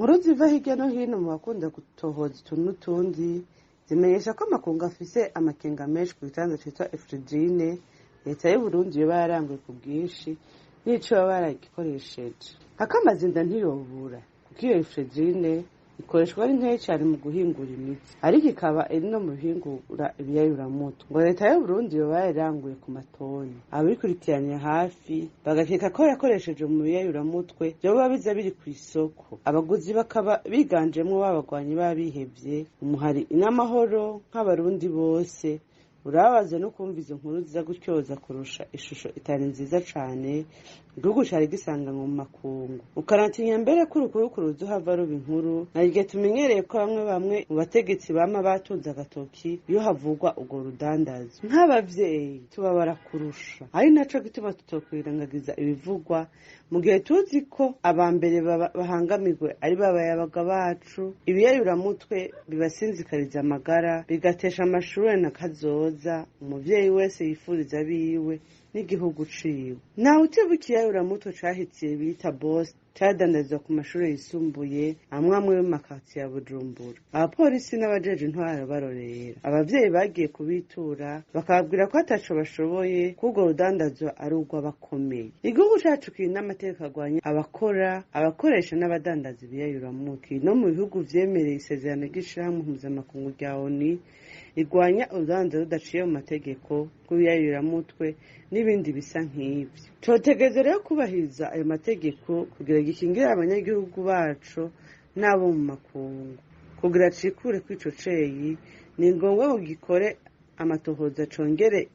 Inkuru ziva hirya no hino mu bakunda gutohoza utuntu n'utundi zimenyesha ko amakungu afise amakenga menshi ku gitanza citwa efredrine leta y'Uburundi yoba yaranguye ku bwinshi n'ico baba baragikoresheje. Akamazinda ntiyobura kuko iyo efredrine ikoreshwa ari nkeya cane mu guhingura imiti, ariko ikaba iri no mu bihingura ibiyayuramutwe. Ngo leta y'Uburundi yoba yariranguye ku matoni, abikurikiranye hafi bagakeka ko yakoresheje mu biyayuramutwe vyoba biza biri kw'isoko, abaguzi bakaba biganjemwo babagwanyi b'abihevye umuhari inamahoro nk'abarundi bose. Urababaza no kumva izo nkuru ziza gutyoza kurusha ishusho itari nziza cane igihugu cari gisanganywe mu makungu, ukanatinya mbere ko urukurukuru ruzohava ruba inkuru. Naryo tumenyereye ko bamwe bamwe mu bategetsi bama batunze agatoki iyo havugwa urwo rudandazo. Nk'abavyeyi tubabara kurusha, ari naco gituma tutokwirengagiza ibivugwa mu gihe tuzi ko aba mbere bahangamirwe ari babayabaga bacu. Ibiyayuramutwe bibasinzikariza amagara, bigatesha amashure na kazoza umuvyeyi wese yifuriza abiwe n'igihugu ciwe. Ntawe utibuka ikiyayuramutwe cahitsiye bita Bose, cadandazwa ku mashure yisumbuye amwe amwe yo mu makaritsiye ya Bujumbura. Abapolisi n'abajeje intwaro barorera, abavyeyi bagiye kubitura bakababwira ko ataco bashoboye, ko urwo rudandazwa ari urw'abakomeye. Igihugu cacu kiri n'amategeko agwanya abakora, abakoresha n'abadandaza ibiyayuramutwe. No mu bihugu vyemereye isezerano ry'ishirahamwe mpuzamakungu rya ONU rigwanya urudandaza rudaciye mu mategeko rw'ibiyayuramutwe n'ibindi bisa nk'ivyo. Cotegeza rero kubahiriza ayo mategeko kugira gikingire abanyagihugu bacu n'abo mu makungu. Kugira cikure kw'ico ceyi ni ngombwa ngo gikore amatohoza congere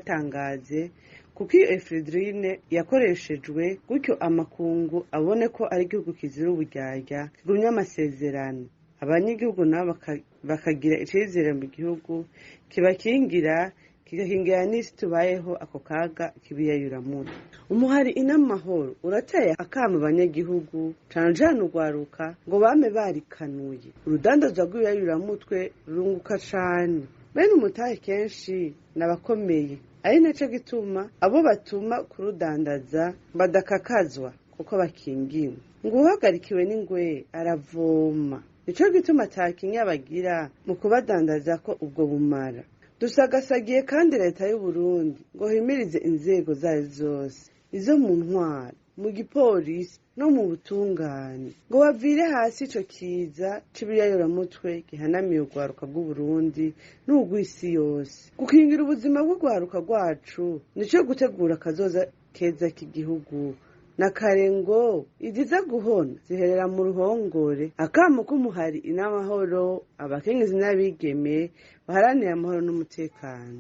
kinayatangaze, kuko iyo efredrine yakoreshejwe gutyo amakungu abone ko ari igihugu kizira uburyarya, kigumya amasezerano, abanyagihugu nabo bakagira icizere mu gihugu kibakingira, kigakingira n'isi tubayeho ako kaga k'ibiyayuramutwe. Umuhari inamahoro urateye akamo abanyagihugu cane cane urwaruka ngo bame barikanuye. Urudandazwa rw'ibiyayuramutwe rurunguka cane, bene umutahe kenshi n'abakomeye, ari naco gituma abo batuma kurudandaza badakakazwa kuko bakingiwe. Ngo uwuhagarikiwe n'ingwe aravoma, nico gituma atakinya bagira mu kubadandaza ko ubwo bumara. Dusagasagiye kandi leta y'Uburundi ngo himirize inzego zayo zose, izo mu ntwaro, mu gipolisi no mu butungane, ngo bavire hasi ico kiza c'ibiyayuramutwe gihanamiye urwaruka rw'Uburundi n'urw'isi yose. Gukingira ubuzima bw'urwaruka rwacu nico gutegura akazoza keza k'igihugu. Na kare ngo iziza guhona ziherera mu ruhongore. Akamo k'umuhari inamahoro, abakenyezi n'abigeme baharanira amahoro n'umutekano.